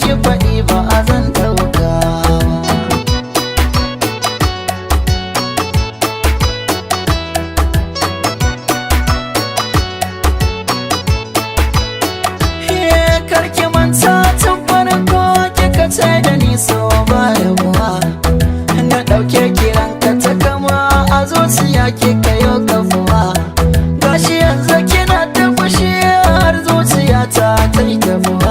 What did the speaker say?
Karki faɗi ba a zan ɗauka ba. Karki manta tun farko kika ce da ni so ba rabuwa. Na ɗauke kiran ka ta kama a zuciya kika yo kafuwa. Gashi yanzu kina ta fushi har zuciya ta ta yi tafuwa.